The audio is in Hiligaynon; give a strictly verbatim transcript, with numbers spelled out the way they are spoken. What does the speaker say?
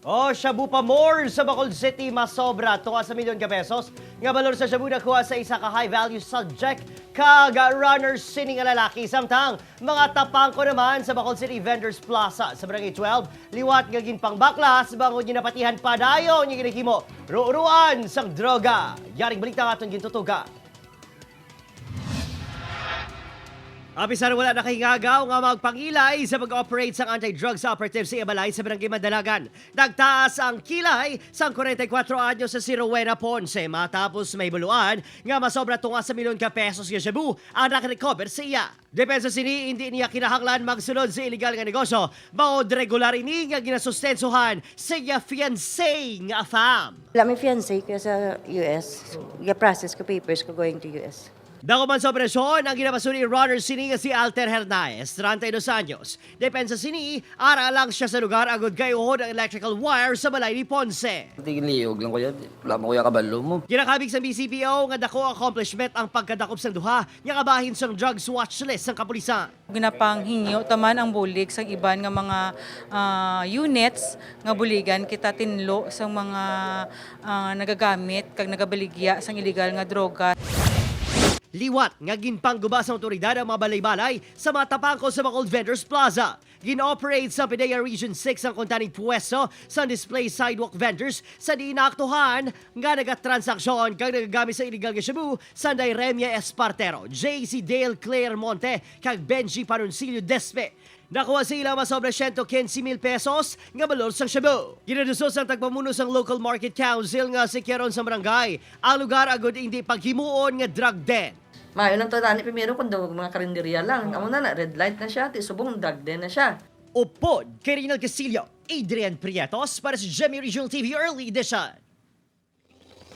O, shabu pa more sa Bacolod City, masobra tunga sa milyon ka pesos nga balor sa shabu nakuha sa isa ka high-value subject kag runner sini nga lalaki. Samtang mga tapangko naman sa Bacolod City Vendors Plaza sa Barangay twelve, liwat nga ginpangbaklas bangod nga napatihan padayon nga ginahimo ruruan sang droga. Yaring balita nga aton gintutuga. Apisar wala nakahingagaw nga magpangilay sa pag-operate sang anti-drugs operatives sa iya balay sa Barangay Mandalagan. Nagtaas ang kilay sang kwarenta y kuwatro anyos sa si Rowena Ponce matapos mahibuluan nga masobra tunga sa milyon ka pesos nga shabu ang nakarecover sa iya. Depensa sini, hindi niya kinahanglan magsulod sa iligal nga negosyo, bangod regular ini nga ginasustensuhan sa iya fiancé nga afam. Wala may fiancé ko sa U S. Ga-process ko papers ko going to U S. Dako man sa operasyon ang ginapasuli runner sini nga si Alter Hernaez, treinta y dos anyos. Depensa sini, ara lang siya sa lugar agud kay uhod ang electrical wire sa balay ni Ponce. Tigiliyog lang, kuya. Wala mo, kuya, kabalo mo. Ginakabig sa B C P O nga dako accomplishment ang pagkadakop sang duha nga kabahin sang drugs watch list sang kapulisan. Ginapanghingyo ta man ang bulig sang iban nga mga, ah, units nga buligan kita tinlo sang mga, ah, nagagamit kag nagabaligya sang iligal nga droga. Liwat nga ginpangguba sa awtoridad ang mga balay-balay sa mga tapangko sa Bacolod Vendors Plaza. Gin-operate sa PDEA Region six ang kuntani pwesto sa display sidewalk vendors sa diin naaktuhan nga nagatransaksyon kag nagagamit sa iligal nga shabu, sanday Remia Espartero, J C Dale Claire Monte, kag Benji Panunsilio Despe. Nakuha sa ila masobra siyento quince mil pesos nga balor sang shabu. Ginaduso sang tagpamuno sang Local Market Council nga sikyaron sang barangay ang lugar agud hindi paghimuon nga drug den. Maayo lang to tani primero kung daw mga karinderya lang. Amo na na, red light na siya, ti subong drug den na siya. Upod kay Rinald Castillo, Adrian Prietos para sa Jemmy Regional T V Early Edition.